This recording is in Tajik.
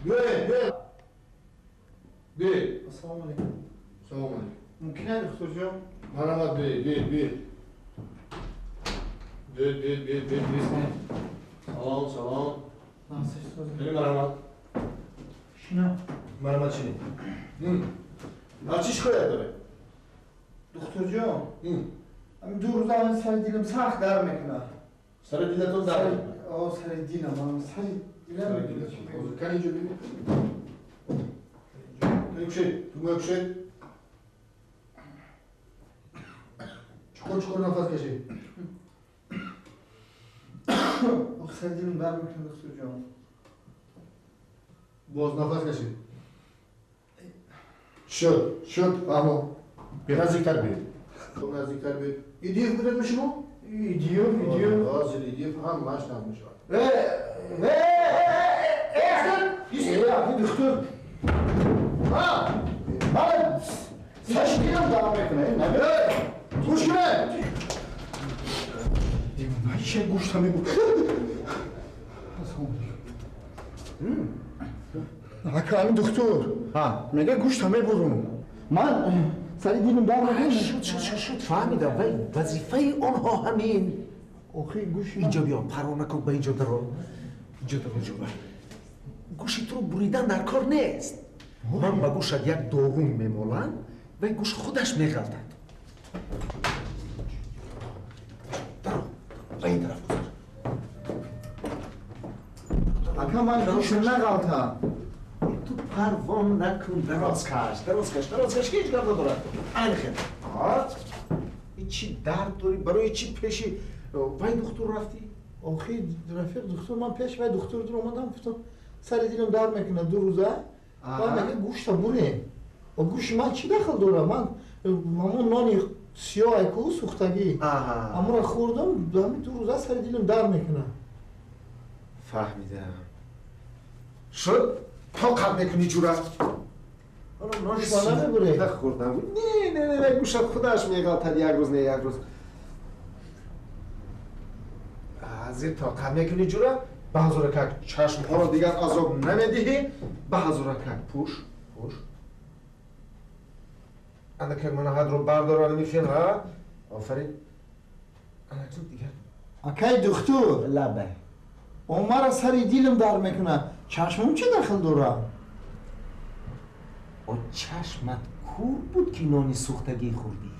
Биёед, биёед. Биёед. Ассалому алайкум. Салому алайкум. Мумкин аст, духтурҷон? Марҳамат, биёед, биёед, биёед. Биёед, биёед, биёед, биёед, биёед. Салом, салом. Хеле марҳамат. Шинам. Марҳамат, шинед. Аз чӣ шикоят доред? Духтурҷон, ҳамин 2 рӯза ҳамин сари дилам сахт дард мекунад. Сари дилатон дард мекунад? О, сари дилам, ҳамин сари дилам. Сари дилатон. Ҳозир кани инҷо бибинед. Кани кушед, тугмаи кушед. Чуқур чуқур нафас кашед. Ох, сари дилам дард мекунад, духтурҷон. Боз нафас кашед. Шуд, шуд, фаҳмо. Наздиктар биёед. Наздиктар биёед. Идиев будед шумо? Идиев, Идиев. Ҳозир Идиев ҳамааш нав мешавад. Духтур. Ман сари дилам дард мекунад. Гӯш кунед. Чӣ гӯшта мегӯ? Ассалому алайкум. Ака, ҳамин духтур. Мега гӯшта мебурум. Ман сари дилам дард мекунад. Шуд, шуд, шуд, шуд, фаҳмидам. Вай вазифаи онҳо ҳамин. Охи гӯши инҷо биё, парво накун, ба инҷо даро. Инҷо даро, ҷуба. Гӯши туро буридан дар кор нест. Ман ба гӯшат як дорум мемолам, вай гӯш худаш меғалтад. Даро, ба ин тараф гузар. Ака, ман гӯш нағалтам. Ту парво накун, дароз каш, дароз каш, дароз каш, ҳеҷ гап надорад. Айни хел. Ин чӣ дард дорӣ? Барои чӣ пеши вай духтур рафтӣ? Охи, рафиқ духтур, ман пеш вай духтур омадам, гуфтам сари дилам дард мекунад 2 рӯза. Вай мега гӯшта бурем. О, гӯши ман чӣ дахл дорад? Ман ҳамон нони сиёҳ айку сӯхтагӣ. Ҳамонро хӯрдам, ҳамин 2 рӯза сари дилам дард мекунад. Фаҳмидам. Шуд? Тоқат мекунӣ ҷура? Гӯшма намебуред? Хӯрдам. Не, не, не, гӯшат худаш меғалтад як рӯз, не як рӯз. Зир тоқат мекунӣ ҷура? Ба ҳазоракак чашмҳоро дигар азоб намедиҳӣ? Ба ҳазоракак пӯш, пӯш. Андакак мана ҳадро бардор, ана михел, ҳа? Офарин. Анакун дигар. Акай духтур. Лабай. Омара сари дилам дард мекунад. Чашмам чӣ дахл дорад? О, чашмат кур буд ки нони сӯхтагӣ хӯрдӣ?